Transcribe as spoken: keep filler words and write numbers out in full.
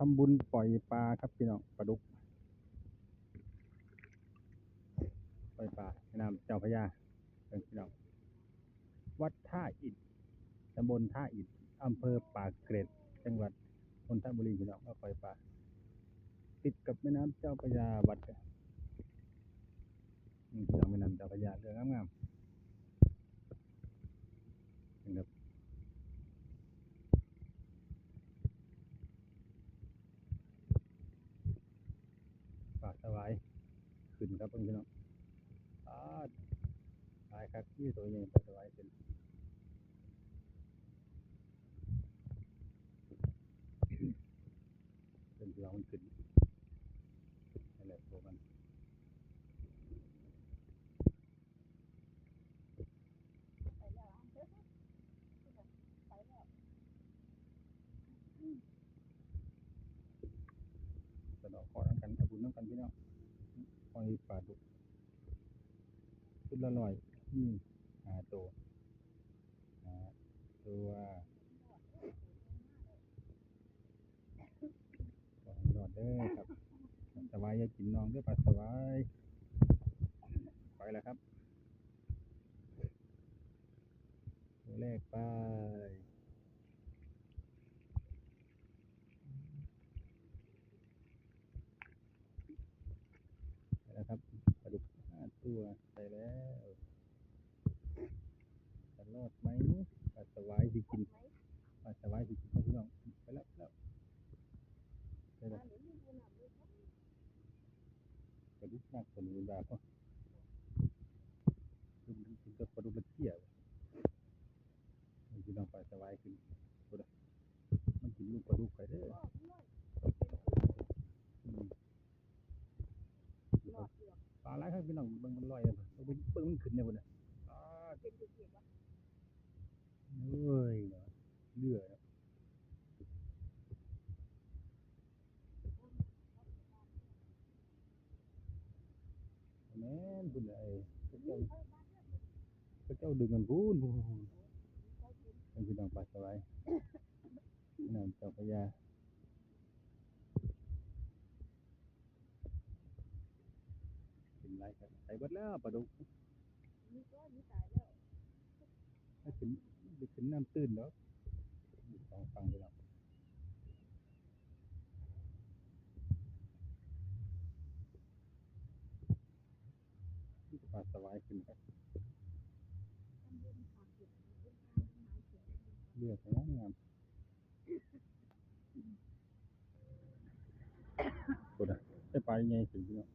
ทำบุญปล่อยปลาครับพี่น้อง ปลาดุก ปล่อยปลาแม่น้ำเจ้าพระยา เพิ่นพี่น้อง วัดท่าอิฐ ตำบลท่าอิฐ อำเภอปากเกร็ด จังหวัดนนทบุรีพี่น้อง มาปล่อยปลา ติดกับแม่น้ำเจ้าพระยา วัด นี่พี่น้อง แม่น้ำเจ้าพระยา เรืองามๆ นะครับ ปลาสวายขึ้นครับพี่น้อง ปลาหลายคัก มีตัวใหญ่ ปลาสวายขึ้น เป็นพี่น้องมันขึ้น นั่นแหละตัวมัน สะเดาะเคราะห์นำกัน เอาบุญนำกันพี่น้อง ปล่อยปลาดุก ชุดละร้อย มีห้าตัว ห้าตัว ขอให้รอดเด้อครับ ปลาสวายอย่ากินน้องเด้อ ปลาสวาย ไปแล้วครับ ตัวแรกไป ไปแล้วครับ ปลาดุกห้าตัว ไปแล้ว จะรอดไหม ปลาสวายสิกิน ปลาสวายสิกินครับพี่น้อง ไปแล้ว ไปแล้ว ไปแล้ว ปลาดุกหนักกว่านี้ดาก็ ปลาดุกมันกินกับปลาดุกละเจี๊ยบ พี่น้อง ปลาสวายขึ้น พุ้นน่ะ มันกินลูกปลาดุกไปเด้อ อืม ปลาหลายครับพี่น้อง เบิ่งมันลอยเลย เบิ่ง เบิ่งมันขึ้นเนี่ยพุ้นน่ะ อ่า โอ้ย เนาะ เรือเนาะ แม่นพุ้นน่ะ ไอ้ เขาเจ้า เขาเจ้าดึงกันพุ้น พุ้น พุ้น พุ้น เป็นพี่น้องปลาสวาย น้ำเจ้าพระยา กินหลายครับ ไปเบิดแล้วปลาดุก นี่ก็นี่ตายแล้ว ให้ขึ้น ไปขึ้นน้ำตื้นแล้ว สองฝั่งพี่น้อง นี่ก็ปลาสวายขึ้นครับ เลือกงามงาม พุ้นน่ะ ได้ปลาใหญ่ขึ้นพี่น้อง